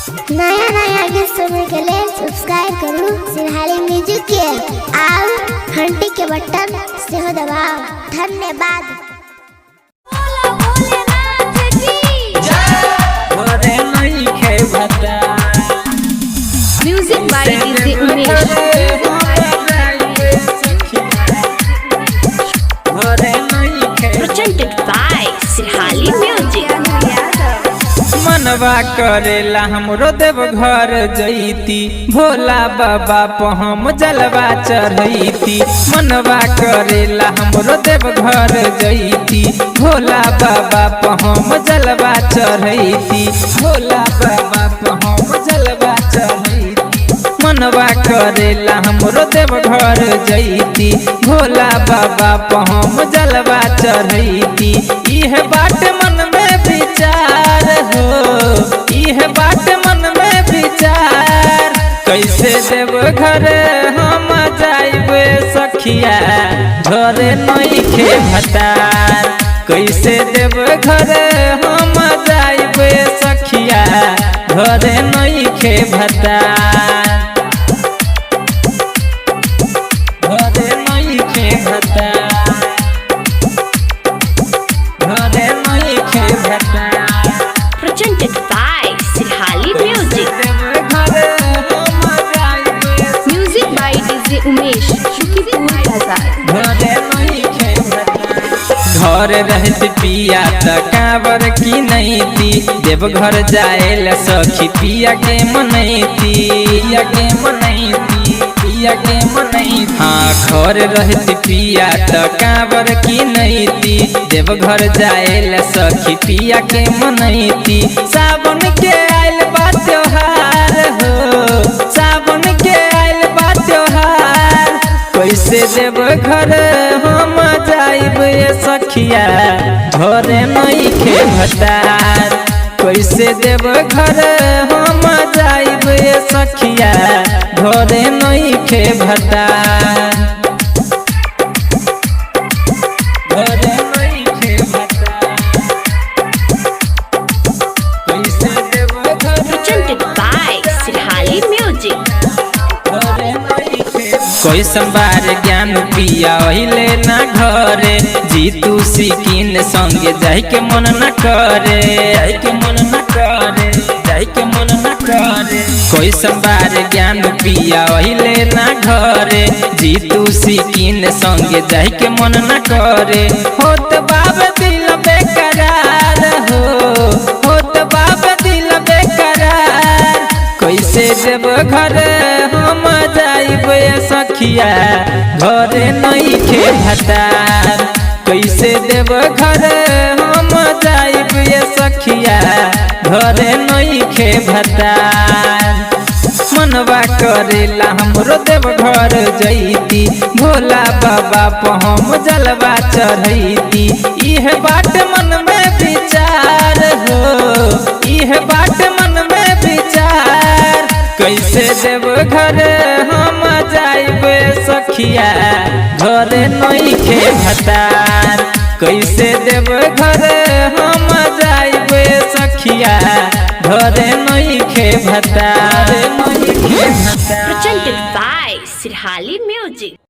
नया नया गीत सुनने के लिए सब्सक्राइब करू सिरहाली म्यूजिक के और घंटी के बटन सेहो दबाओ। धन्यवाद। Music by DJ Umesh. Presented by Sirhali Music. मनवा करेला हमरो देव घर जैती, भोला बाबा प हम जलवा चढ़ैती। मनवा करेला हमरो देव घर जैती, भोला बाबा प हम जलवा चढ़ैती। भोला बाबा प हम जलवा चढ़ैती। मनवा करेला हमरो देव घर जैती, भोला बाबा प हम जलवा चढ़ैती। इह बात मन में विचार हो, इह बात मन में विचार। कैसे देव घर हम जाइबे सखिया, घरे नइखे भतार। कैसे देव घर हम जाइबे सखिया, घरे नइखे भतार। घरे नइखे भतार। घरे नइखे भतार। Presented by Sirhali Music. Music by DJ Umesh. Shukipur Bazaar. घर रहत पिया त कांवर की नैती, देवघर जाएल सखी पिया के मनैती। पिया के मनैती, पिया के मनैती। हाँ, घर रहत पिया त कांवर की नैती, देवघर जाएल सखी पिया के मनैती। सावन के आयल बा त्योहार हो, सावन के आयल बा त्योहार। कैसे देव घर हम जाइब सखिया, घरे नइखे भतार। कैसे देव घर हम जाइब सखिया, घरे नइखे भतार। घरे नइखे भतार। कैसे देव घर Presented by Sirhali Music. कैसन बार ज्ञान पिया अहिले ना घरे, जीतू सिकिन संगे जाय के मन न करे। जाय के मन न करे, जाय के मन न करे। कैसन बार ज्ञान पिया अहिले ना घरे, जीतू सिकिन संगे जाय के मन न करे। होत बाब दिल बेकरार हो, होत बाब दिल बेकरार। कैसे देव घर हम जाइब सखिया, घरे नइखे भतार। कैसे देव घर हम जाइब सखिया, घरे नइखे भतार। मनवा करेला हमरो देव घर जैती, भोला बाबा प हम जलवा चढ़ैती। इह बात मन में विचार हो, इह बात मन में विचार। कैसे देव घर हम जाइब सखिया, घरे नइखे भतार। कैसे देव घर हम जाइब सखिया, घरे नइखे भतार। Presented by Sirhali Music.